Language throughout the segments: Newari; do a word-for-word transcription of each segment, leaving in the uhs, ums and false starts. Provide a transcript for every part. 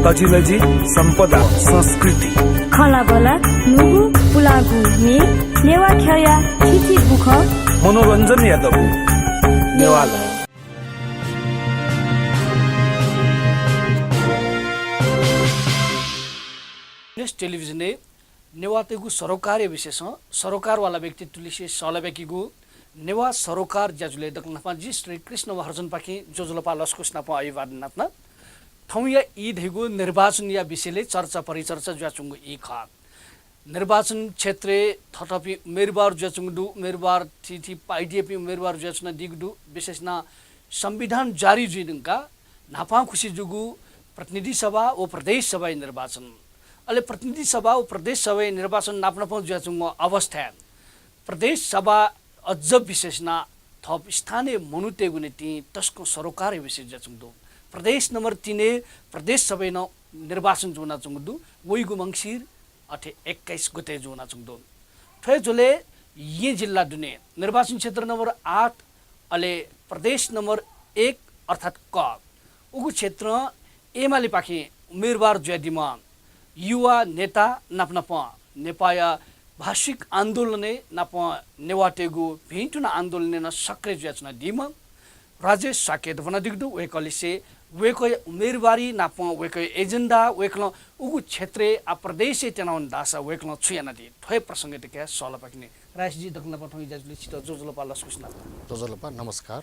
तजिलजि, सम्पदा, संस्कृति। खँल्हाबल्हा, न्हूगु, पुलांगु म्ये, नेवाः ख्यःया थीथी बुखँ। मनोरञ्जनया दबू। नेवालय। नेवाः टेलिभिजनय् नेवाःतय्गु सरोकारया विषयसं सरोकारवाला व्यक्तित्वलिसे सल्लाह ब्याकीगु नेवाः सरोकार ज्याझ्वलय् दकलय् न्हापां जि श्री कृष्ण महर्जनपाखें ज्वजलपा लसकुस नापं अभिवादन यानाच्वना। थौंया ई धइगु निर्वाचनया विषयलय् चर्चा परिचर्चा जुयाच्वंगु ई खः। निर्वाचन क्षेत्रय् थःथःपिं उम्मेदवार जुयाच्वंगु दु, उम्मेदवार थीथी पार्टीयापिं उम्मेदवार जुयाच्वनादीगु दु। विशेष यानाः संविधान जारी जुइ धुंकाः न्हापांखुसि जूगु प्रतिनिधि सभा व प्रदेश सभाया निर्वाचन, अले प्रतिनिधि सभा व प्रदेश सभाया निर्वाचन नापनापं जुयाच्वंगु अवस्थाय् प्रदेश सभा अझ विशेष यानाः थप स्थानीय मनूतय्गु निंतिं तसकं सरोकारया विषय जुयाच्वंगु दु। प्रदेश नम्बर तीनय् प्रदेश सभाया नं निर्वाचन जुयाच्वंगु दु। वइगु मंसिर अथे एक्काइस गते जुयाच्वंगु दु। थ्व हे झ्वलय् येँ जिल्ला दुने निर्वाचन क्षेत्र नम्बर आठ, अले प्रदेश नम्बर एक अर्थात् क, उगु क्षेत्रं एमालेपाखें उम्मेदवार जुयादीम्ह युवा नेता नापनापं नेपाःया भाषिक आन्दोलनय् नापं नेवाःतय्गु भिंतुना आन्दोलनय् नं सक्रिय जुयाच्वनादीम्ह राजेश शाक्य दु वनादीगु दु। वय्कःलिसे वय्कःया उम्मेदवारी नापं वय्कःया एजेन्डा, वय्कलं उगु क्षेत्रय् आः प्रदेशय् त्यनावन धाःसा वय्कलं छु यानादी, थ्व हे प्रसंगय् दकलय् सल्लाह ब्याकिने। राजेशजी, दकलय् न्हापां थौं ई ज्याझ्वलय् छितः ज्वजलपा लसकुस नापं। ज्वजलपा, नमस्कार।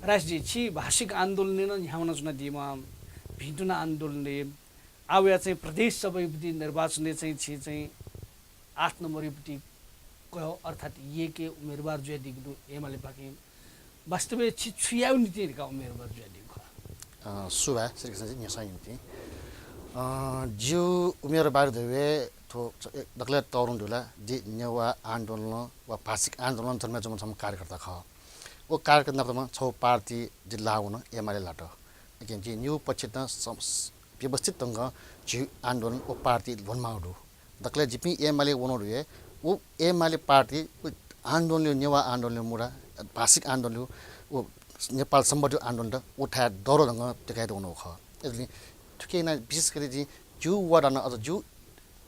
राजेशजी, छि भाषिक आन्दोलनय् नं न्ह्याः वनाच्वनादीम्ह, भिंतुना आन्दोलनय्, आः वयाः चाहिँ प्रदेश सभायापट्टि निर्वाचनय् चाहिँ छि चाहिँ आठ नम्बरयापट्टि क अर्थात् येँके उम्मेदवार जुयादीगु दु एमालेपाखें। वास्तवय् छि छु यायेगु निंतिं धकाः उम्मेदवार जुयादीगु खः? अ, सुभाय् श्रीकृष्णजी, न्ह्यसःया निंतिं। अ, जिगु उम्मेदवारी धइगु हे थ्व, दकलय् तःधंगु दु ला, जि नेवाः आन्दोलन वा भाषिक आन्दोलन जन्मय् जूम्ह छम्ह कार्यकर्ता खः। व कार्यकर्ता नापं छगू पार्टी जि लाः वन, एमाले लात। अकिं जिं निगू पक्षयात सं-, व्यवस्थित ढंगं झीगु आन्दोलन व पार्टी ल्ह्वनेमाःगु दु। दकलय् जिपिं एमाले वनागु दु हे, व एमाले पार्टी व आन्दोलनया, नेवाः आन्दोलनया मुद्दा, भाषिक आन्दोलनया, व नेपाल संवतया आन्दोलनयात व थाय् दह्रो ढंगं देकायेत वनागु खः। अय्‌जूगुलिं थुकिं यानाः विशेष गरी जिं जिगु वडा नं, अझ जिगु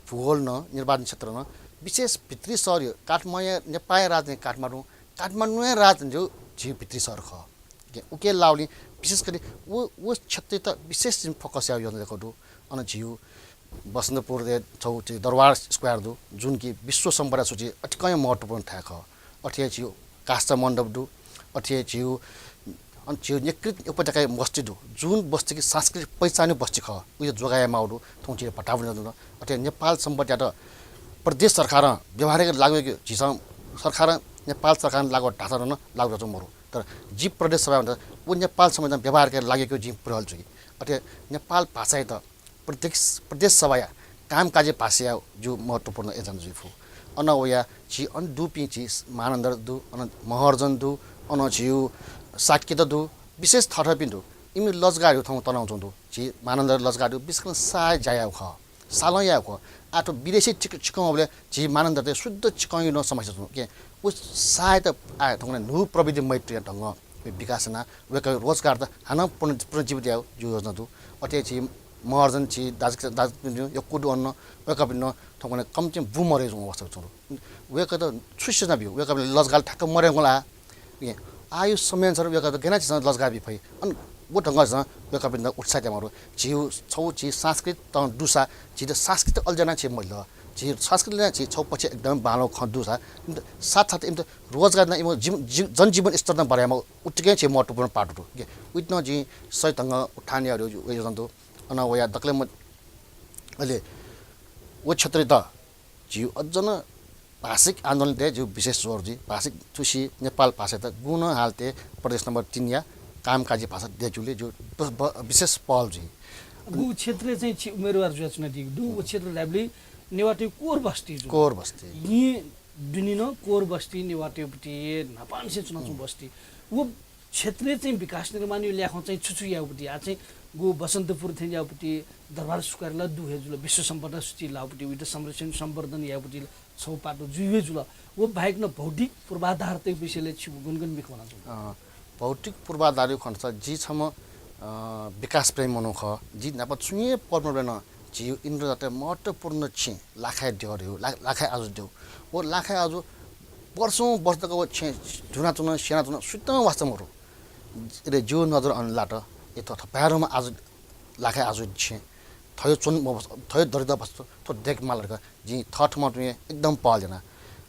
भूगोल नं, निर्वाचन क्षेत्र नं विशेष भित्री शहर हे, काठमाडौं, नेपाःया राजधानी काठमाडौं, काठमाडौंया राजधानी जक झीगु भित्री शहर खः। उकिं, उकिया लागिं विशेष गरी व, व क्षेत्रयात विशेष जिं focus यायेगु योजना दयेकागु दु। अन झीगु बसन्तपुरय् छगू झी दरबार स्क्वायर दु, जुन कि विश्व सम्पदा सूची अतिकं महत्त्वपूर्ण थाय् खः। अथे हे झीगु काष्ठ मण्डप दु, अथे हे झीगु, अन झीगु नेकृत उपत्यकाया बस्ती दु, जुन बस्ती कि सांस्कृतिक पहिचानया बस्ती खः, उकियात जोगायेमाःगु दु, थौं झीत भत्ता पनि दु। अथे नेपाल सम्पदायात प्रदेश सरकारं व्यवहार यायेके लागू याःगु, झीसं सरकारं, नेपाल सरकारं लागू धाःसा नं लागू जुयाच्वंगु मदु। तर जि प्रदेश सभाया व नेपाल सम्पदायात व्यवहार यायेके लागू याःगु जिं प्रहल जुइ। अथे नेपाल भाषायात प्रदेश, प्रदेश सभाया कामकाजी भाषाया जिगु महत्त्वपूर्ण एजेन्डा जुइफु। अन वयाः झी अन दुपिं झी मानन्धर दु, अन महर्जन दु, अन झीगु शाक्यत दु, विशेष थःथःपिं दु। इमि लजगाःपिं थौं तनाच्वंगु दु। झी मानन्धर लजगाः दु, विशेष कन साय ज्या याःगु खः। सालं याःगु खः। आः थ्व विदेशी चिक-, चिकं वःबलय् झी मानन्धरतय् शुद्ध चिकंया नं समस्या च्वं। उकिं व सायत आः थौंकन्हय् न्हू प्रविधि मैत्रीया ढंगं विकास यानाः वय्कःपिं रोजगारत हानं पुन-, पुनर्जीवित यायेगु योजना दु। अथे झी महर्जन झी दाजु, दाजुकिजापिं यक्व दु अन, वय्कःपिं नं थौंकन्हय् कम्तिं बुँ मदयाच्वंगु अवस्था च्वं दु। वय्कःत छु सूचना ब्यू? वय्कःपिं लजगाः ठ्याक्क मदयेधुंकल ला? उकिं आःया समयानुसार वय्कःत गय् यानाः झीसं लजगाः बी फइ? अन व ढंगं झीसं वय्कःपिन्त उत्साह तयेमाःगु दु। झीगु छगू झी संस्कृति तं दुसा झीत सांस्कृतिक अल्झानाः झी मजिल। झी संस्कृति अल्झानाः झी छगू पक्ष एकदम बांलाःगु खँ दुसा इमित साथ साथ इमित रोजगार यानाः इमिगु जीव-, जीव-, जनजीवन स्तर नं बढायेमाःगु उत्तिकै झी महत्त्वपूर्ण पाठ दु। उकिं उइत नं जिं सही ढंगं उत्थान यायेगु योजना दु। अन वयाः दकलय् म-, अले व क्षेत्रयात झीगु अझ नं भाषिक आन्दोलनयात जिगु विशेष जोड जुइ। भाषिक थुसी नेपाल भाषायात गुगुं नं हालतय् प्रदेश नम्बर तीनया कामकाजी भाषा दयेकेगुली जिगु ब-, ब-, विशेष पहल जुइ। गु क्षेत्रय् चाहिँ छि उम्मेदवार जुयाच्वनादीगु दु, व क्षेत्र धायेबलय् नेवाःतय् कोर बस्ती जुल। कोर बस्ती। येँ दुने नं कोर बस्ती, नेवाःतय् पट्टि न्हापांनिसें च्वनाच्वंगु बस्ती। व क्षेत्रय् चाहिँ विकास निर्माणया ल्याखं चाहिँ छु छु याःगु पट्टि, आः चाहिँ गु बसन्तपुर थें याःगु पट्टि, दरबार स्क्वायर ला दु हे जुल, विश्व सम्पदा सूची लाःगु पट्टि, उइत संरक्षण संवर्धन याःगु पट्टि ला छगू पाटो जुइ हे जुल। व बाहेक नं भौतिक पूर्वाधारतय् विषयलय् छिगु गुण गुण मिखा वनाच्वंगु? अँ, भौतिक पूर्वाधारया खँ धाःसा जि छम्ह अ, विकास प्रेमी मनू खः। जि नाप छुं हे पदमले नं झीगु इन्द्रजात्राय् महत्त्वपूर्ण छेँ लाखाय् द्यः दु, ला-, लाखाय् आजु दु। व लाखाय् आजु वर्षौं वर्ष तक व छेँ दुनाच्वन, स्यनाच्वन, सुयातं वास्ता मरु। अले जिगु नजर अन लात। ए थ्व थपाय्‌धंम्ह आजु लाखाय् आजु छेँ थयो च्वन मवस-, थयो दरिद्र अवस्था थ्व दय्‌के माल धकाः जिं थःथम्हं तुं एकदम पहल याना।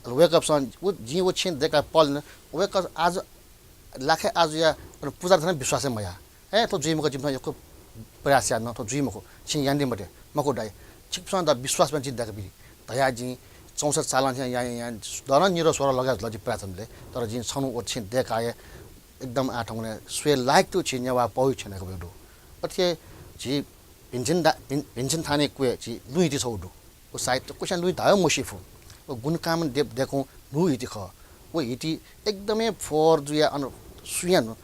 अले वय्‌कःपिसं व, जिं व छेँ दय्‌काः पहल याना। वय्‌कः आज लाखाय् आजुया अन पुजारी थन विश्वास हे मयाः। ए, थ्व जुइ मखु, जिमिसं यक्व प्रयास यानाः नं थ्व जुइ मखु, छिं यानादी मते, मखु दाइ, छिकपिसं द विश्वास यानाः जिं दय्‌काबी धयाः जिं चौसठ्ठी सालं यां, यां, यां, दनं निद्रा स्वः लगे जुल जि प्राचीनले। तर जिं छन्हु व छेँ दय्‌काः हे एकदम आः थौंकन्हय् स्वये लायक तुं झी नेवाः पौ छेँ दय्‌काब्यूगु दु। अथे हे झी भिंछिन दा-, भिं-, भिंछिन थानय् क्वय् झी लुँ हिति छगू दु। व सायद क्वस्यां लुँ हिति धायेवं मस्यू फु। व गुणकामना देव दय्‌कूगु न्हू हिति खः। व हिति एकदमै फोहोर जुयाः अन सुयां नु-,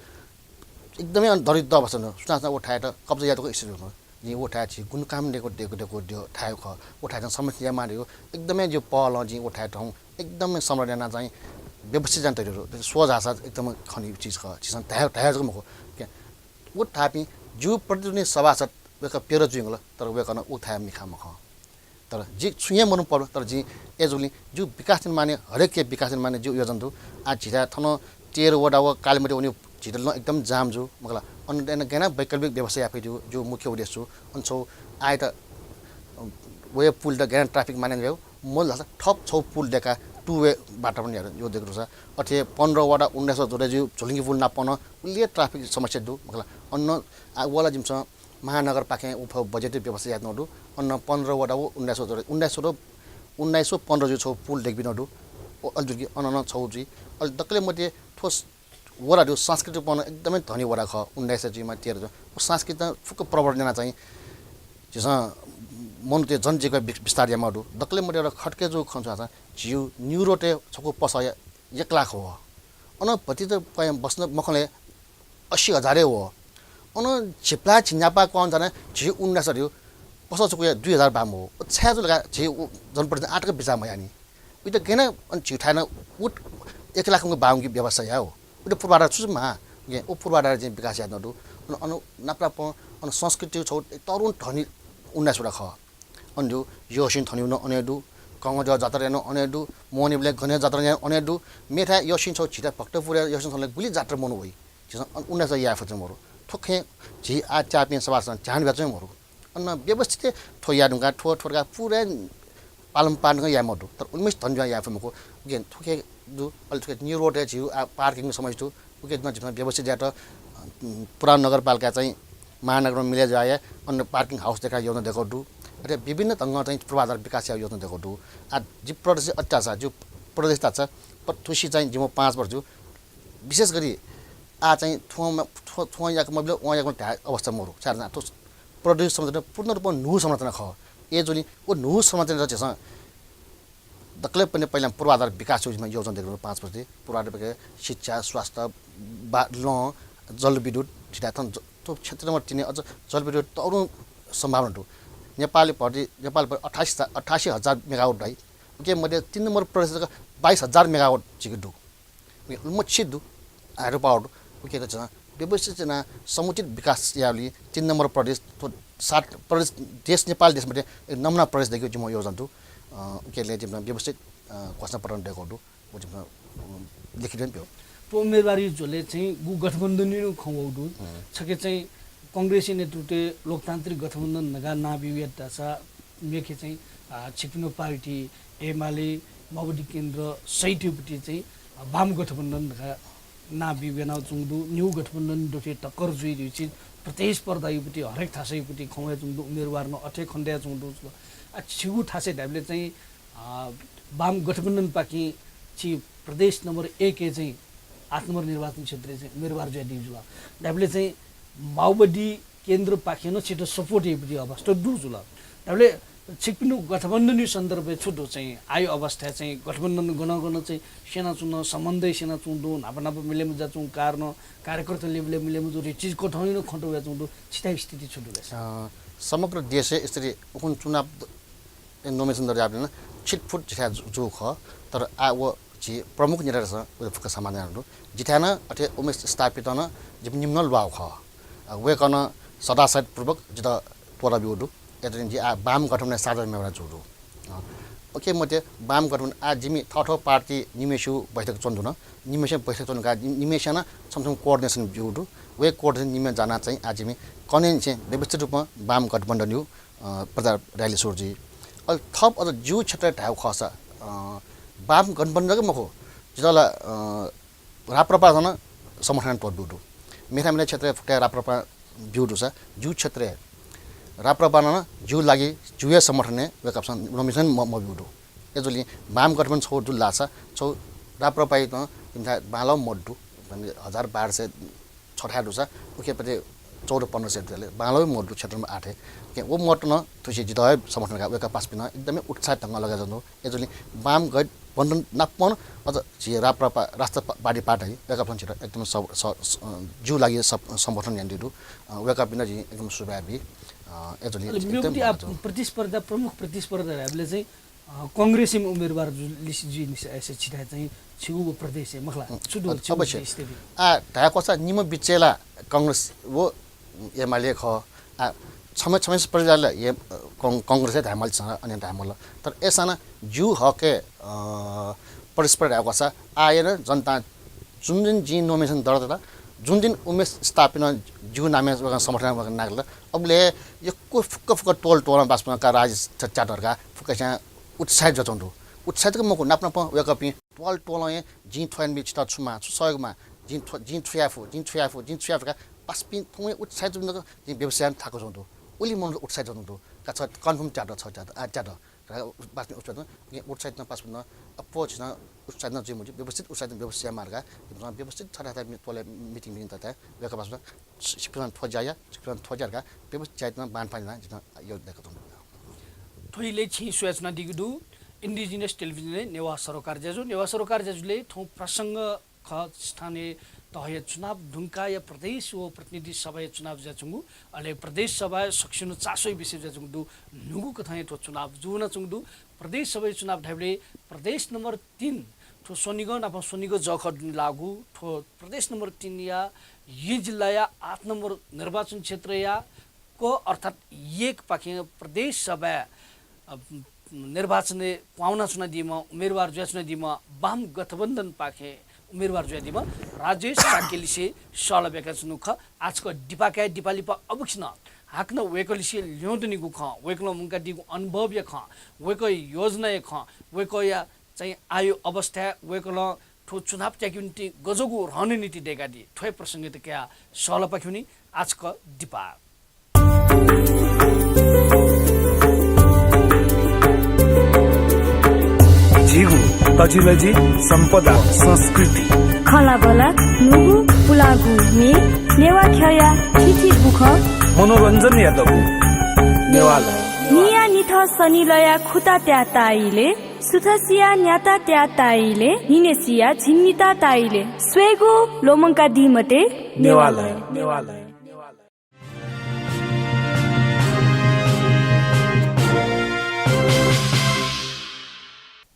एकदमै अन दरिद्र अवस्था नु। सुनां सुनां व थाय्‌यात कब्जा यायेत तक इच्छा जुल। जिं व थाय् झी गुणकामना दय्‌कूगु, दय्‌कूगु, दय्‌कूगु थाय् खः। व थाय्‌यात संरक्षण यायेमाः धइगु एकदमै जिगु पहलं जिं व थाय् थौं एकदमै संरक्षण यानाः चाहिँ व्यवस्थित यानाः तयार दु। स्वः धाःसा एकदमै खनीगु चिज खः। झीसं धाये, धाये जक मखु। क्या, व थाय्‌पिं जिगु प्रतिद्वन्द्वी सभासद वय्‌कः प्यदँ जुइगु ला, तर वय्‌कलं व थाय् मिखा मखं। तर जि छुं हे मनु पल, तर जिं अय्‌जूगुलिं जिगु विकास निर्माणय्, हरेक हे विकास निर्माणय् जिगु योजना दु। आः झीथाय् थन तेह्र वडा व कालिमति वनेगु झीत नं एकदम जाम जू, मखु ला। अन गय् यानाः वैकल्पिक व्यवस्था याये फइ धइगु जिगु मुख्य उद्देश्य छु। अन छगू आःयात, अ, व हे पुलयात गय् यानाः traffic manage यायेगु, मखु धाःसा थप छगू पुल दय्‌काः two way वातावरण यायेगु दय्‌कूगु दु सा। अथे पन्ध्र वडा उन्नाइस वडा जोडे जूगु झोलुङ्गी पुल नाप नं उलि हे traffic समस्या दु, मखु ला। अन आः व ला जिमिसं महानगरपाखें उफे budget व्यवस्था यानातःगु दु। अन पन्ध्र वडा व उन्नाइस वडा, उन्नाइस वडा, उन्नाइस व पन्ध्र जुइ छगू पुल दय्‌काबियातःगु दु। अले जुल कि अन नं छगू जुइ। अले दकलय् मध्ये थ्व स-, वडा धइगु सांस्कृतिकपनं एकदमै धनी वडा खः, उन्नाइस जुइमा तेह्र जुइ। व सांस्कृतिक फुक्क प्रवर्धन यानाः चाहिँ झीसं मनूतय् जनजीविका वि-, विस्तार यायेमाःगु दु। दकलय् मध्ये खटकय् जूगु खँ छु धाःसा झीगु न्यू रोडय् छकू पसः या-, एक लाख वः। अन भतिचा पाय् बस्न मखंले अस्सी हजार हे वः। अन झिप्ला झिंन्यापा क्वं झानाः झी उन्नाइस वडा धइगु पसः छकूया दुई हजार बाम वः। व छाय् जुल का झी उ जनप्रतिनिधि आःतक बिचाः मयानि। उइत गय् यानाः अन झीथाय् नं उ एक लाख वंगु बांगु व्यवस्था याये। उइत पूर्वाधार छु छु माः? उकिं उ पूर्वाधार जिं विकास यानातःगु दु। अन, अन नापनापं अन संस्कृति छगू तरुण धनी उन्नाइस वडा खः। अन दु, यःसिं थनेगु नं अन हे दु, कंगद्यः जात्राया नं अन हे दु, मोहनिबलय् गणेश जात्राया नं अन हे दु। मेथाय् यःसिं छगू झीथाय् भक्तपुरय् यःसिं थनले गुलि जात्रा मनू वइ। झीसं अन उन्नाइस वडा याये फत मरु। थ्व खँय् झी आः च्याःपिं सभासदं ध्यान बियाच्वने मरु। अन व्यवस्थित थ्व याये धुंकाः थ्व, थ्व धकाः पूरा पालन पालन याये मरु। तर उन्नाइस धन जुयाः याये फइ मखु। उकिं थुखे दु, अले थुखे न्यू रोडय् झीगु आः parking समस्या दु। उके नं झीसं व्यवस्थित यायेत, अ, पुरानो नगरपालिका चाहिँ महानगरमा मिले जुयाः अन parking house दय्‌काः योजना दय्‌कूगु दु। अथे विभिन्न ढंगं चाहिँ पूर्वाधार विकास यायेगु योजना दय्‌कूगु दु। आः जि प्रदेश अत्याचार, जि प्रदेश ताचा, प-, थुसी चाहिँ जिमि पाँच वर्ष जु। विशेष गरी आः चाहिँ थ्वं, थ्व-, थ्वं याक मबिल, वं याक मबिल धाये अवस्था मरु। छाय् धाःसा थ्व प्रदेश संरचना पूर्ण रूपमा न्हू संरचना खः। अय्‌जूगुलिं व न्हू संरचना झीसं दकलय् पहिले पहिला पूर्वाधार विकास योजना, योजना दय्‌कूगु पाँच वर्ष। पूर्वाधार विकास, शिक्षा, स्वास्थ्य, बा-, लँ, जलविद्युत, झीथाय् थन ज-, थ्व क्षेत्र नम्बर तीन अझ जलविद्युत तरुण सम्भावना दु। नेपालभरि, नेपालभरि अठासी, अठासी हजार megawatt दइ। उके मध्ये तीन नम्बर प्रदेश जक बाइस हजार megawatt झीके दु। उके उलमछि दु, hydro power दु। उके त झन व्यवस्थित यानाः समुचित विकास यायेबलय् तीन नम्बर प्रदेश, थ्व सात प्रदेश, देश, नेपाल देशमध्ये एक नमुना प्रदेश दय्‌केगु जिमिगु योजना दु। अ, उके लय् जिमिसं व्यवस्थित, अ, घोषणा पत्र दय्‌कूगु दु। व जिमिसं, अ, लिखित यानाः ब्यू। थ्व उम्मेदवारी झ्वलय् चाहिँ गु गठबन्धनया नं खँ वःगु दु। हम्म। छखे चाहिँ कांग्रेसया नेतृत्वय् लोकतान्त्रिक गठबन्धन धकाः नां ब्यूगु धाःसा मेखे चाहिँ, अ, छिकपिनि पार्टी, एमाले, माओवादी केन्द्र सहितयापट्टि चाहिँ, अ, वाम गठबन्धन धकाः नां ब्यूगु यानाच्वंगु दु। न्यू गठबन्धन दथुइ टक्कर जुइ धइगु चिज प्रतिस्पर्धायापट्टि हरेक थासःयापट्टि खँ वयाच्वंगु दु, उम्मेदवारं नं अथे खँ दयाच्वंगु दु। अ, छिगु थासय् धायेबलय् चाहिँ, अ, वाम गठबन्धनपाखें छि प्रदेश नम्बर एकय् चाहिँ आठ नम्बर निर्वाचन क्षेत्रय् चाहिँ उम्मेदवार जुयादीगु जुल। धायेबलय् चाहिँ माओवादी केन्द्रपाखें नं छित support याइगु अवस्था दु जुल। धायेबलय् छिकपिनि गठबन्धनया सन्दर्भय् छु दु चाहिँ, आःया अवस्थाय् चाहिँ गठबन्धन गन गन चाहिँ स्यनाच्वन, सम्बन्धय् स्यनाच्वंगु दु, न्हापा न्हापा मिले मजुयाच्वंगु कारणं कार्यकर्ता लेभलय् मिले मजूगु धइगु चिज कथं नं खँ वयाच्वंगु दु, छिथाय् स्थिति छु दु ले? अ, समग्र देशय् स्तरीय उखुन्हु चुनाव द-, nomination दर्ता याःबलय् नं छिटफुट झीथाय् जु-, जूगु खः, तर आः व झी प्रमुख नेतातय्सं व फुक्क समाधान यानातःगु दु। जिथाय् नं अथे उमेश स्थापितं नं जिमि निम्ह नं ल्वाःगु खः। वय्कलं सदासहितपूर्वक जितः त्वःता ब्यूगु दु। अय्जूगुलिं जि आः वाम गठबन्धनया साझा उम्मेदवार जूगु दु। अ, OK, मते वाम गठबन्धन आः जिमि थःथः पार्टी निम्हय्सिगु बैठक च्वने धुन। निम्हय्सिगु बैठक च्वने का, निम्हय्सिनं छम्ह छम्ह coordination ब्यूगु दु। वय् coordination निम्हय् जानाः चाहिँ आः जिमि कन्हय् निसें व्यवस्थित रूपमा वाम गठबन्धनयागु, अ, प्रचार rally सुरु जुइ। अले थप अझ जिगु क्षेत्रय् धायेगु खःसा, अ, वाम गठबन्धन जक मखु, जितः ला, अ, राप्रपां नं समर्थन यानाः त्वःता ब्यूगु दु। मेथाय् मेथाय् क्षेत्रय् फुक्कं राप्रपां ब्यूगु दुसा, जिगु क्षेत्रय् राप्रपां नं जिगु लागि जिगु हे समर्थनय् वय्कःपिन्सं nomination म-, मब्यूगु दु। अय्जूगुलिं वाम गठबन्धन छगू जुल धाःसा छगू राप्रपायात इमिथाय् बांलाःगु मत दु। हजार बाह्र सय छथाय् दुसा उखेपट्टि चौध पन्ध्र सय दुसा बांलाःगु मत दु क्षेत्र नम्बर आठय्। OK, व मत नं थुसे जितः हे समर्थन का वय्कः पासापिं नं एकदमै उत्साहित ढंगं लगे जुल। अय्जूगुलिं वाम गठबन्धन नापं अझ झी राप्रपा, राष्ट्रवादी पार्टी वय्कःपिन्सं झीत एकदम स-, स-, स-, जिगु लागि स-, समर्थन यानादीगु दु। अ, वय्कःपिन्त जिं एकदम सुभाय् बी। अ, अय्जूगुलिं अले एकदम मेगु आ, धन्यवाद। प्रतिस्पर्धा, प्रमुख प्रतिस्पर्धा धायेबलय् चाहिँ, अ, कांग्रेसया उम्मेदवार जु-, लिसे जुइ निसें आः चाहिँ छिगु व प्रदेशय् मखु ला, अँ, छु दु, अ-, छिगु अवश्य। स्थिति? आः धायेगु खःसा निम्ह बिचय् ला कांग्रेस व एमाले खः। आः, छम्ह, छम्ह प्रजाले हे, अ, कं-, कांग्रेस हे धायेमाल, छं अन्य धायेमाल। तर अय्सां नं जिगु हकय्, अ, प्रतिस्पर्धा धायेगु खःसा आः हे नं जनतां जुन दिन जिं nomination दर्ता यात, जुन दिन उमेश स्थापितं जिगु नामय् वय्कलं समर्थन वय्कलं नाकल, अबलय् यक्व फुक्क फुक्क टोल टोलं पासापिं का राजि च-, च्यात धकाः फुक्कस्यां उत्साहित जुयाच्वंगु दु। उत्साहित जक मखु, नाप नापं वय्कःपिं टोल टोलं हे जिं थ्व यानाबी, छितः छु माः, छु सहयोग माः, जिं थ्व, जिं थ्व याये फु, जिं थ्व याये फु, जिं थ्व याये फु धकाः पासापिं थौं हे उत्साहित जुयाच्वंगु दु, जिं व्यवसाय याना थाकु च्वंगु दु। उलि मनूत उत्साहित जुयाच्वंगु दु। का छ confirm च्यात, छ च्यात, आः च्यात। पासापिं उत्साहित, उत्साहित नं पासापिं नं अप्वः झीसं उत्साहित नं जुइ मज्यू, व्यवस्थित उत्साहित नं व्यवस्थित यायेमाः धकाः इमिसं व्यवस्थित छथाय् छथाय् मि-, meeting meeting तयाः वय्कः पासापिं छिकपिन्सं थ्व ज्या या, छिकपिन्सं थ्व ज्या धकाः व्यवस्थित ज्या यायेत नं बांलाःगु जिं नं योजना दय्काच्वंगु दु। थ्व इलय् छिं स्वयाच्वनादीगु दु Indigenous Television-य् नेवाः सरोकार ज्याझ्यू। नेवाः सरोकार ज्याझ्यूलय् थौं प्रासंग खः, स्थानीय तहया चुनाव धुंकाः या प्रदेश व प्रतिनिधि सभाया चुनाव जुयाच्वंगु, अले प्रदेश सभाय् सकसिनं चासोया विषय जुयाच्वंगु दु। न्हूगु कथंया थ्व चुनाव जूवनाच्वंगु दु। प्रदेश सभाया चुनाव धायेबलय् प्रदेश नम्बर तीन, थ्व स्वनिगः नाप स्वनिगः जःखः दुने लाःगु, थ्व प्रदेश नम्बर तीनया यि जिल्लाया आठ नम्बर निर्वाचन क्षेत्रया क अर्थात् एकपाखें प्रदेश सभाय्, अ, निर्वाचनय् क्वहां वनाच्वनादीम्ह, उम्मेदवार जुयाच्वनादीम्ह वाम गठबन्धनपाखें उम्मेदवार जुयादीम्ह राजेश शाक्यलिसे सहलह ब्याकाच्वनागु खः। आः छकः दिपाः काये दिपाः लिपा अबुकिसिनं हाकनं वय्कःलिसे ल्यं दनिगु खँ, वय्कलं मुंकादीगु अनुभवया खँ, वय्कःया योजनाया खँ, वय्कःया चाहिँ आःया अवस्थाय् वय्कलं थ्व चुनाव त्यायेगु निंतिं गज्याःगु रणनीति दय्कादी, थ्व हे प्रसंगयात कयाः सहलह पाखें वनी। आः छकः दिपाः। झीगु तजिलजि सम्पदा संस्कृति। खँल्हाबल्हा न्हूगु पुलांगु म्ये, नेवाः ख्यःया थीथी बुखँ। मनोरञ्जनया दबू नेवालय। निया निथं सनिलया खुता त्याः ताः इलय्, सुथसिया न्याता त्याः ताः इलय्, न्हिनय्सिया झिंनिता ताः इलय्। स्वयेगु ल्वःमंकादी मते। नेवालय, नेवालय।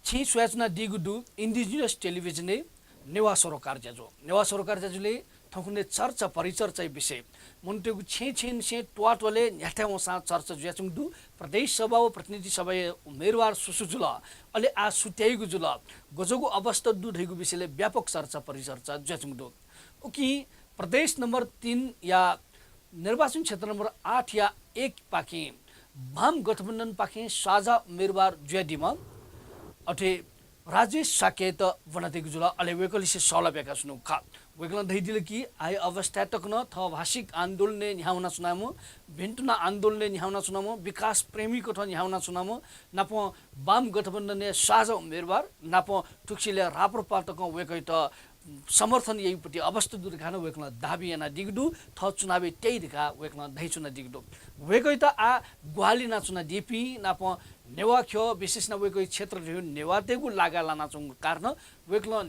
छिं स्वयाच्वनादीगु दु Indigenous Television-य् नेवाः सरोकार ज्याझ्वः। नेवाः सरोकार ज्याझ्वलय् थौंकन्हय् चर्चा परिचर्चाया विषय। मनूतय्गु छेँय् छेँय् निसें त्वाःत्वलय् न्ह्याथाय् वंसां चर्चा जुयाच्वंगु दु। प्रदेश सभा व प्रतिनिधि सभाया उम्मेदवार सु सु जुल, अले आः सु त्याइगु जुल, गज्याःगु अवस्था दु धइगु विषयलय् व्यापक चर्चा परिचर्चा जुयाच्वंगु दु। उकिं प्रदेश नम्बर तीनया निर्वाचन क्षेत्र नम्बर आठया एकपाखें वाम गठबन्धनपाखें साझा उम्मेदवार जुयादीम्ह अथे राजेश शाक्ययात ब्वनातयागु जुल। अले वय्कःलिसे सहलह ब्याकाच्वनागु खः। वय्कलं धयादिल कि आःया अवस्थाय् तक नं थः भाषिक आन्दोलनय् न्ह्याः वनाच्वनाम्ह, भिन्तुना आन्दोलनय् न्ह्याः वनाच्वनाम्ह, विकास प्रेमी कथं न्ह्याः वनाच्वनाम्ह, नापं वाम गठबन्धनया साझा उम्मेदवार, नापं थुगुसिलय् राप्रपा तकं वय्कःयात समर्थन याइगु पति अवस्था दु धकाः नं वय्कलं दाबी यानादीगु दु। थः चुनावय् त्याइ धकाः वय्कलं धयाच्वनादीगु दु। वय्कःयात आः ग्वाहालि यानाच्वनादीपिं नाप नेवाः ख्यः, विशेष यानाः वय्कःया क्षेत्र धइगु नेवाःतय्गु लागाय् लानाच्वंगु कारणं वय्कलं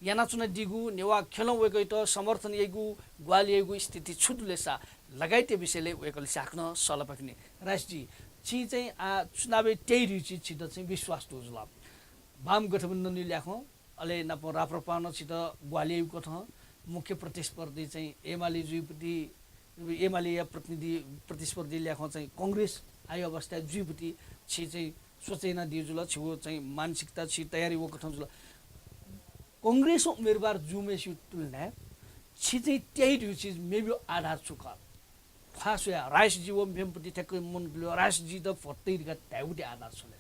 यानाच्वनादीगु नेवाः ख्यलं वय्कःयात समर्थन याइगु, ग्वाहालि याइगु स्थिति छु दु ले सा लगायतया विषयलय् वय्कःलिसे हाकनं सहलह पाखें वनी। राजेशजी, छिं चाहिँ आः चुनावय् त्याइ धइगु छित चाहिँ विश्वास दु जुल। वाम गठबन्धनया ल्याखं अले नापं राप्रपां नं छित ग्वाहालि याइगु कथं मुख्य प्रतिस्पर्धी चाहिँ एमाले जुइगु पति एमालेया प्रतिनिधि, प्रतिस्पर्धी ल्याखं चाहिँ कांग्रेस आयो अवस्था जुइपति छि चाहिँ सोचे यानादी जुल, छिगु चाहिँ मानसिकता, छि तयारी व कथं जुल। कांग्रेस उम्मेदवार जूम्हसिगु तुलनाय् छि चाहिँ त्याइ धइगु चिज मेमेगु आधार छु खः? ख्वाः स्वयाः राइस जी व मेमेपति ठ्याक्कै मन गुलि राइस जी त भोट तइ धकाः धाइगुति आधार छु ले?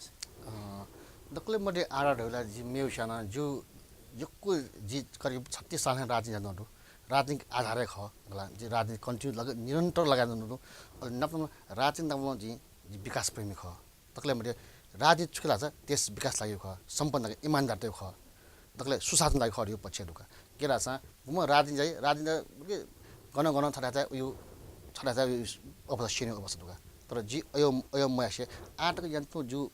अँ, दकलय् मध्ये आधार धइगु ला जि मेगु स्याना जु यक्व जि करिब छत्तीस साल हे राजनीति याना दु। राजनीतिक आधार हे खः, मला जि राजनीति continue लग-, निरन्तर लगाय् याना दु। अले नाप नाप राजनीति नाप जि, जि विकास प्रेमी खः। दकलय् मध्ये राजनीति छु खः धाःसा देश विकास लागि खः, सम्पन्न लागि इमानदारता खः, दकलय् सुशासन लागि खः धइगु पक्ष दु का। के धाःसा गुम्ह राजनीति जाइ, राजनीति गन गन छथाय् उयो, छथाय् उयो अवस्था स्यनीगु अवस्था दु का। तर जि अयो, अयो मयासे आः तक याना तुं जि,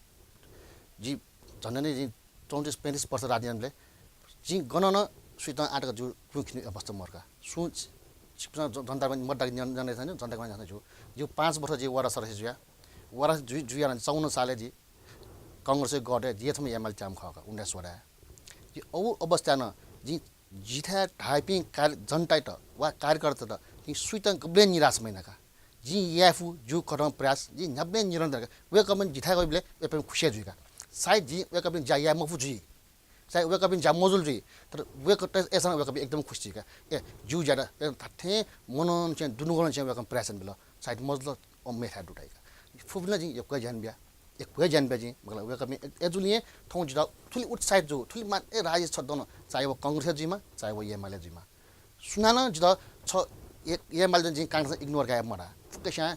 जि झन्डै नै जि चौंतिस पैंतिस वर्ष राजनीति यानाबलय् जि गन नं सुइत आः तक जि कुंखिने अवस्था मरु का। सुं छि-, छिकपिन्सं ज-, जनतां मत दाकि न्यन, न्यन, जनतां न्यन जि। जि पाँच वर्ष जि वडा सदस्य जुया। वडा जुइ, जुया नं चौवन्न सालय् जि कांग्रेसया गठय् जि हे छम्ह एमएलए च्याम्ह खः का, उन्नाइस वडाय्। जि अउ अवस्थाय् नं जि, जिथाय् धाःपिं कार्य-, जनतायात वा कार्यकर्तात जि सुइत गबलें निराश मयाना का। जिं याये फु जि कथं प्रयास, जि न्ह्याबलें निरन्तर का। वय्कःपिं जिथाय् वइबलय् वय्कःपिं खुसि जुइ का। सायद जिं वय्कःपिं ज्या याये मफु जुइ, सायद वय्कःपिं ज्या मजुल जुइ, तर वय्कः, अय्सां वय्कःपिं एकदम खुसि जुइ का। ए, जिगु ज्या द, ए, धात्थें मनंनिसें दुनुगलंनिसें वय्कःपिं प्रयास यानाबिल। सायद मजुल, अ, मेथाय् दु धाइ का। फुपिन्त जिं यक्व हे ज्या यानाबिया, यक्व हे ज्या यानाबिया जिं, मखु ला, वय्कःपिं ए, अय्जूगुलिं थौं जितः थुलि उत्साहित जू, थुलि मान, ए, राजनीति छ्वये दन, चाहे व कांग्रेस जुइमा, चाहे व एमाले जुइमा। सुनानं जितः छ, ए, एमाले जिं कांग्रेस ignore काये मता। फुक्कस्यां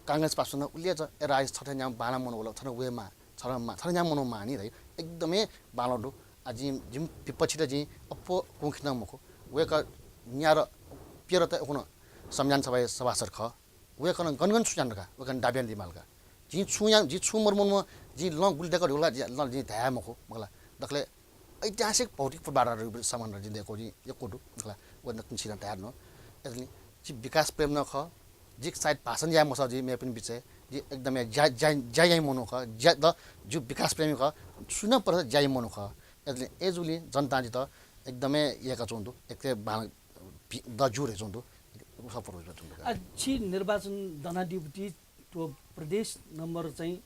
कांग्रेस पासापिं उलि हे च, ए, राजनीति छथाय् न्याम्ह बांलाः मनू वल, थन वयेमाः, थन मा-, थन न्याम्ह मनू माः नि धाइ। एकदमै बांलाः दु। आ, जिं, जिमि विपक्षीत जिं अप्वः कुंखिनं मखु। वय्कः न्यादँ प्यदँ त उखुन्हु संविधान सभाया सभासद खः। वय्कलं गन गन छु यानादु का, वय्कलं दाबी यानादी माल का। जिं छुं या, जिं छुं मरु मनुम्ह, जिं लँ गुलि दय्कः धुला, जि, लँ जिं धाये मखु, मखु ला। दकलय् ऐतिहासिक भौतिक पूर्वाधार सम्मान जिं दय्कू, जिं यक्व दु, मखु ला। व नकतिनि छिं धाये धुन। अय्जूगुलिं जि विकास प्रेमी नं खः, जि सायद भाषण याये मसः जि मेपिनि बिचय्, जि एकदमै ज्या, ज्या, ज्या याइम्ह मनू खः, ज्या द, जि विकास प्रेमी खः, सुनं परत ज्या याइम्ह मनू खः। अय्जूगुलिं, अय्जूगुलिं जनतां जितः एकदमै यय्काच्वंगु दु, एकदमै बांलाः भि-, द जू धयाच्वंगु दु। आ, छि निर्वाचन दनादीगु पति थ्व प्रदेश नम्बर चाहिँ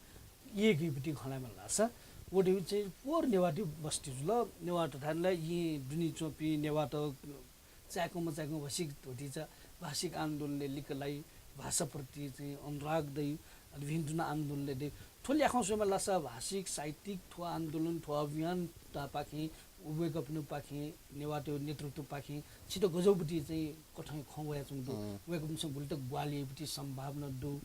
एक गीगु पति खँ ल्हायेमाल धाःसा, व धइगु चाहिँ पोर नेवाःतय् बस्ती जुल। नेवाःत धायेबलय् येँ दुने च्वंपिं नेवाःत चाय्कं मचाय्कं भाषिक ध्वतिचा, भाषिक आन्दोलनय् लिक्क लाइ, भाषाप्रति चाहिँ अनुराग दइ, अले भिन्तुना आन्दोलनय् दइ। थ्व ल्याखं स्वयेमाल धाःसा भाषिक, साहित्यिक थ्व आन्दोलन, थ्व अभियानपाखें, वय्कःपिनिपाखें, नेवाःतय् नेतृत्वपाखें छित गज्याःगु पति चाहिँ कथं खँ वयाच्वंगु दु। अँ। वय्कःपिन्सं गुलि तक ग्वाहालि याइगु पति सम्भावना दु।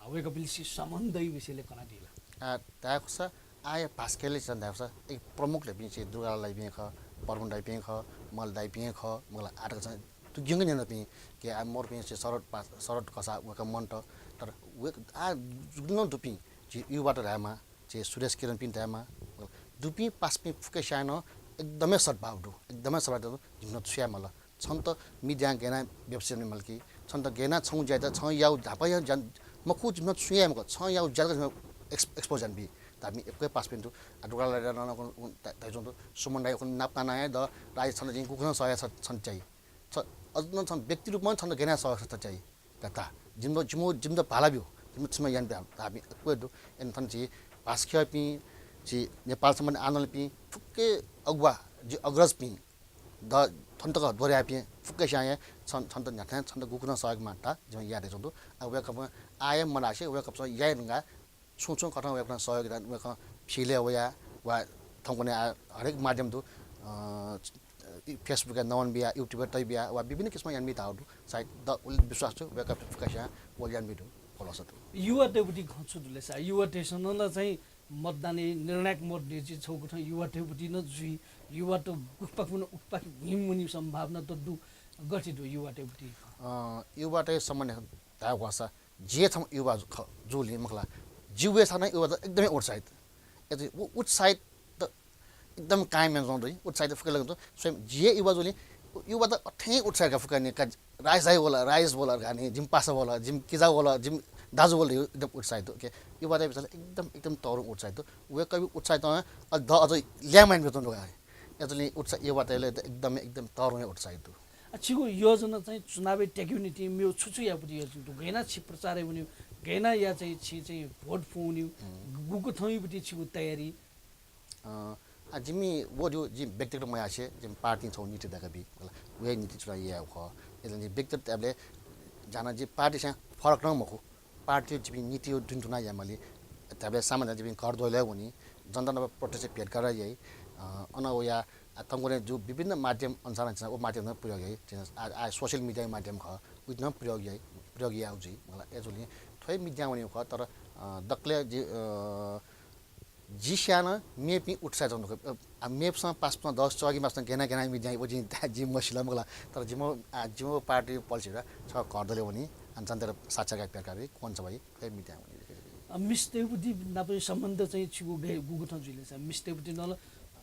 अ, वय्कःपिन्सं सम्मान दइगु विषयलय् कनादी ला? आ, धायेखुसा आः भास्करले झन धायेखुसा एक प्रमुख धाइपिं चाहिँ दुर्गालाल दाइपिं खः, प्रभु दाइपिं खः, मल्ल दाइपिं खः, मखु ला आः तक चाहिँ दुग्यंक न्यनापिं, के आ मरुपिं चाहिँ शरद पा-, शरद कसाः वय्कः मन्त, तर वय्क-, आ जुन दुपिं चाहिँ युवात धायेमाः, चाहिँ सुरेश किरणपिं धायेमाः, दुपिं पासापिं फुक्कस्यां नं एकदमै सद्भाव दु, एकदमै सद्भाव दु, जिमिसं छु यायेमाल। छन्त मिडियां गय् यानाः व्यवसाय यायेमाल कि, छन्त गय् यानाः छंगु ज्या यात, छं याःगु न्हापा याःगु ज्या मखु, जिमिसं छुं याये मखु, छं याःगु ज्या तक जिमिसं एक्स-, expose यानाबी धाःपिं यक्व हे पासापिं दु। आ, दुर्गालाल दाइ नं उखुन्हु दा-, धाइच्वंगु दु, सुमन दाइ उखुन्हु नाप नाना हे द, राजेश छन्त जिं गुकथं सहयोग छ-, छन्त चाइ। छ, अझ नं छं व्यक्ति रूपमा छन्त गय् यानाः सहयोग छन्त चाइ। का ता, जिमित, जिमित, जिमित भाला ब्यु, जिमित छुं यानाब्यु धाःपिं यक्व हे दु। अले थन झी भाषा ख्यःपिं, झी नेपाल सम्बन्धी आन्दोलनपिं, फुक्क अगुवा, झी अग्रजपिं, द-, थन तक द्वहरे याःपिं फुक्कस्यां हे छन, छन्त न्ह्याथाय् छन्त गुकथं सहयोग माः धकाः जिमिसं याये धयाच्वंगु दु। आ, वय्कःपिं आः हे मधासे वय्कःपिन्सं याये धुंकाः छुं छुं कथं वय्कलं सहयोग यानाः वय्कलं field-य् वयाः वा थौंकन्हय् आ, हरेक माध्यम दु, अ, Facebook-य् नवानाबिया, YouTube-य् तयाबिया वा विभिन्न किसिमं यानाबी धाःगु दु। सायद द उलि विश्वास दु, वय्कःपिं फुक्कस्यां उलि यानाबी धइगु भलसा दु। युवातय् पति खँ छु दु ले सा? युवातय्सं नं ला चाहिँ मतदानय् निर्णायक मत धइगु चिज छगू कथं युवातय् पति नं जुइ। युवात गुपाखें वन उपाखें भिं वनीगु सम्भावना त दु। गथे दु युवातय् पति? अँ, युवातय् सम्बन्धी धायेगु खःसा जि हे छम्ह युवा जु-, ख-, जूगुलिं मखु ला, जि वय्सां नं युवात एकदमै उत्साहित। यदि उ-, उत्साहित त एकदम कायम यानाच्वंगु दु, उत्साहित फुक्कं लगे च्वं। स्वयं जि हे युवा जूगुलिं युवात अथें उत्साहित का फुक्कं नि का राजेश दाइ वल, राजेश वल धकाः नि, जिमि पासा वल, जिमि किजा वल, जिमि दाजु वल, एकदम उत्साहित दु। OK, युवातय् बिचय् एकदम, एकदम तःधंगु उत्साहित दु। वय्कःपिं उत्साहित अ, द अझ ल्याय्म्ह यानाबियाच्वंगु दु का। अय्जूगुलिं उत्साह युवातय् ला एकदम, एकदम तःधंगु उत्साहित दु। छिगु योजना चाहिँ चुनावय् त्याकेगु निंतिं मेगु छु छु यायेगु पति योजना दु? गय् याना छि प्रचारय् वनेगु, गय् याना या चाहिँ छि चाहिँ भोट फ्वंगु, गुकथं यायेगु पति छिगु तयारी? अ, आ, जिमि व दु, जि व्यक्तिगत मयासें, जिमि पार्टीं छगू नीति दय्‌काबी, मला, व हे नीति चुनाव यायेगु खः। अय्‌जूगुलिं जि व्यक्तिगत धायेबलय् जाना जि पार्टीसां फरक नं मखु। पार्टी जिपिं नीति दुने धुनाः यायेमाली। धायेबलय् सामान्य जिपिं घर द्वहलय् वनी, जनता नाप प्रत्यक्ष भेटघाट याइ। अ, अन वया, आ, थौंकन्हय् जु विभिन्न माध्यम अनुसार नं व माध्यम नं प्रयोग याइ। आ, आ, social media माध्यम खः, उइत नं प्रयोग याइ, प्रयोग यायेगु जुइ। मला, अय्‌जूगुलिं थ्व हे मीडियां वनेगु खः, तर, अ, दकलय् जि, अ, जि स्यानाः मेपिं उत्साह जक दु। अ, आ, मेपिसं पासापिसं दस चःगि मासां गय् याना गय् याना मीडियां व जिं, जिं मसिल मला। तर जिमि, आ, जिमि पार्टी policy ला छगू घर द्वहलय् वनी, आ, जनतायात साक्षात्कार भेटघाट याइ, कोन सभा याइ, थ्व हे मीडियां वनी। अ, मिस्तय्‌गु पति नाप सम्बन्ध चाहिँ छिगु गय्, गुकथं जुइ ले सा, मिस्तय्‌गु पति नं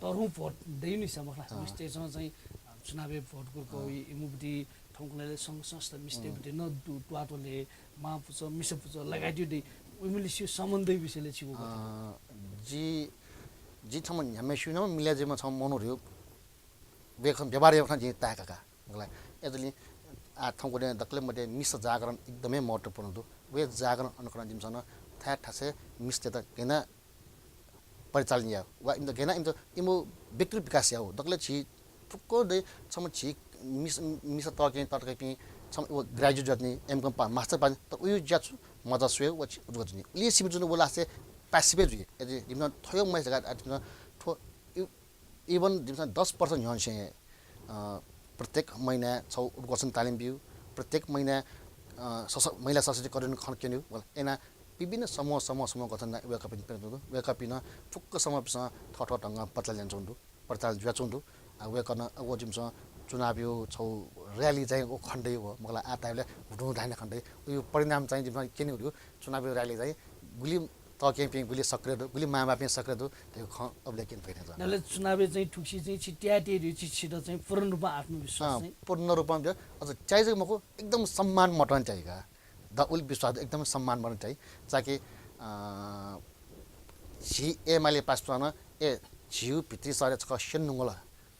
तरुं भोट दइनि सा मखु ला। अँ। मिस्तय्‌सं चाहिँ, अ, चुनावय् भोट गुर्कावइ, अँ। इमिगु पति थौंकन्हय् संघ संस्था मिस्तय्‌गु पति नं दु, त्वाःतले, मां पुचः, मिसा पुचः लगायत दइ, उमिलिसे सम्बन्धया विषयलय् छिगु कथं। अँ, जि, जि छम्ह न्ह्याम्हसिनं मिले जुइम्ह छम्ह मनू धइगु, वय्‌कःया व्यवहार याःगु खँ जिं ताय्‌का का। मला, अय्‌जूगुलिं, आ, थौंकन्हय् दकलय् मध्ये मिसा जागरण एकदमै महत्त्वपूर्ण दु। व जागरण अनुकरण जिमिसं नं थाय् थासय् मिस्तय्‌त गय् याना परिचालन यायेगु, वा इमित गय् याना इमित, इमिगु व्यक्तिगत विकास यायेगु। दकलय् झी फुक्क दइ, छम्ह झी मिस-, मिसा तःकेहेँ तताकेहेँपिं छम्ह व graduate जुयाच्वनी, M.Com पा-, master पास, तर उया ज्या छु, मचा स्वयेगु व छि उद्घोष जुइ। उलि सिबें जुन व last-य् passive जुइ। यदि जिमिसं थ्व हे मय् जक, आ, जिमिसं थ्व इ-, even जिमिसं दस वर्ष न्ह्यःनिसें, अ, प्रत्येक महिनाय् छगू उद्घोषणा तालिम ब्यू, प्रत्येक महिनाय्, अ, सश-, महिला सशक्तिकरण खँ क्यनेगु, मला, याना विभिन्न समूह, समूह, समूह गठन याना वय्‌कःपिन्त प्यनाच्वंगु दु। वय्‌कःपिं फुक्क समूहपिन्सं थःथः ढंगं प्रचार यानाच्वंगु दु, प्रचार जुयाच्वंगु दु। आ, वय्‌कलं, आ, व जिमिसं चुनावया छगू rally चाहिँ व खनेदइ व, मखु ला, आ धायेबलय् हुतुहुँ धायेगु खनेदइ। उया परिणाम चाहिँ जिमिसं क्यनेगु दु। चुनावया rally चाहिँ गुलि तःकेहेँपिं गुलि सक्रिय दु, गुलि मांबौपिं सक्रिय दु, धइगु खँ अबलय् क्यने फइ नि। अले चुनावय् चाहिँ थुगुसी चाहिँ छि त्याये तयार दु, छि, छित चाहिँ पूर्ण रूपं आत्मविश्वास अँ, चाहिँ। पूर्ण रूपं दु। अझ च्याइ जक मखु, एकदम सम्मान मतं च्याइ का। द उलि विश्वास दु, एकदम सम्मान मतं च्याइ। छाकि, अ, झी एमाले पासापिसं नं, ए, झीगु भित्री शहरय् छकः स्यने धुंकल,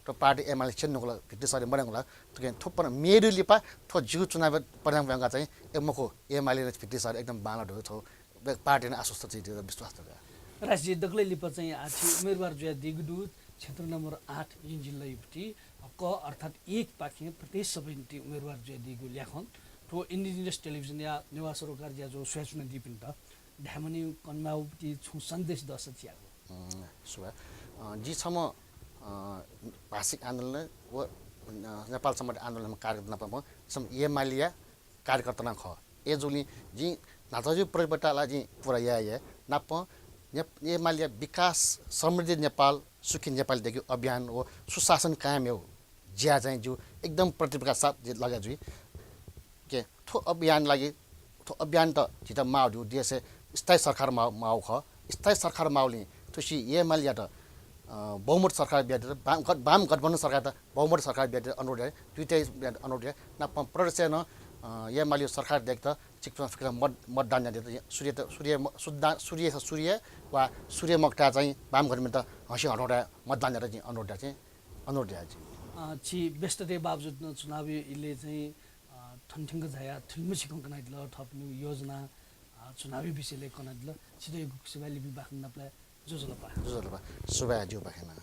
थ्व पार्टी एमाले स्यने धुंकल, भित्री शहरय् मदयेधुंकल, थुकिं थ्व पर-, मेगु लिपा थ्व जिगु चुनावय् परिणाम वंकाः चाहिँ, ए, मखु, एमाले नं भित्री शहरय् एकदम बांलाः दु, थ्व पार्टी नं आश्वस्त जुइ धइगु विश्वास दु का। राजजी, दकलय् लिपा चाहिँ आ छि उम्मेदवार जुयादीगु दु, क्षेत्र नम्बर आठ यञ्जिल्लाया पति क अर्थात् एक पाखें प्रदेश सभाया निंतिं उम्मेदवार जुयादीगु ल्याखं थ्व Indigenous Television या नेवाः सरोकार ज्याझ्वः स्वयाच्वनादीपिन्त धायेमानि कनेमाःगु पति छुं सन्देश दःसा च्यागु। अँ, सुभाय्। अँ, जि छम्ह, अ, भाषिक आन्दोलन व, अ, नेपाल संवत आन्दोलनया कार्यकर्ता नाप छम्ह एमालेया कार्यकर्ता नं खः। अय्‌जूगुलिं जिं न्हाचः जूगु प्रतिबद्धता ला जिं पूरा याये, याये। नापं ने-, एमालेया विकास समृद्ध नेपाल, सुखी नेपाल धइगु अभियान व सुशासन कायम यायेगु ज्या चाहिँ जिगु एकदम प्रतिबद्धताया साथ जि लगे जुइ। के, थ्व अभियान लागि, थ्व अभियानत झीत माःगु दु, देशय् स्थायी सरकार माः-, माःगु खः। स्थायी सरकार माःगुलिं थुसी एमालेयात, अ, बहुमत सरकार बियादीत, वाम गठ-, वाम गठबन्धन सरकारयात बहुमत सरकार बियादीत अनुरोध याये, दुईतय् बियादीत अनुरोध याये। नापं प्रदेशय् नं, अ, एमाले सरकार दयेकेत छिकपिन्सं फुक्कं मत-, मतदान यानादीत, सूर्य त-, सूर्य म-, सुद्दा-, सूर्य, सूर्य वा सूर्य मखुत चाहिँ वाम गठबन्धनयात हँसिया हथौडां मतदान यायेत जिं अनुरोध याये चाहिँ, अनुरोध याये चाहिँ। अ, छि व्यस्तताया बावजुद नं चुनावया इलय् चाहिँ, अ, थन थ्यंक झायाः थुलिमछि खँ कनादिल, थःपिनिगु योजना, अ, चुनावया विषयलय् कनादिल। छित यक्व यक्व सुभाय् लिपा बाखं नापलाये। ज्वजलपा। ज्वजलपा। सुभाय् जिगु पाखें नं।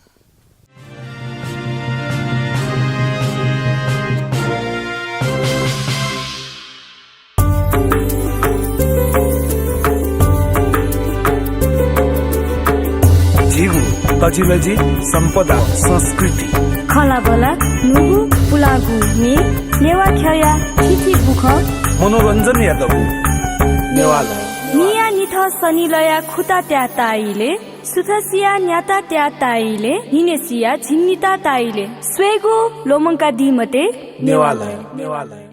झीगु तजिलजि सम्पदा संस्कृति। खँल्हाबल्हा न्हूगु पुलांगु म्ये, नेवाः ख्यःया थीथी बुखँ। मनोरञ्जनया दबू नेवालय। न्हिया न्हिथं सनिलया खुता त्याः ताः इलय्, सुथसिया न्याता त्याः ताः इलय्, न्हिनय्‌सिया झिंनिता ताः इलय्। स्वयेगु ल्वःमंकादी मते नेवालय। नेवालय।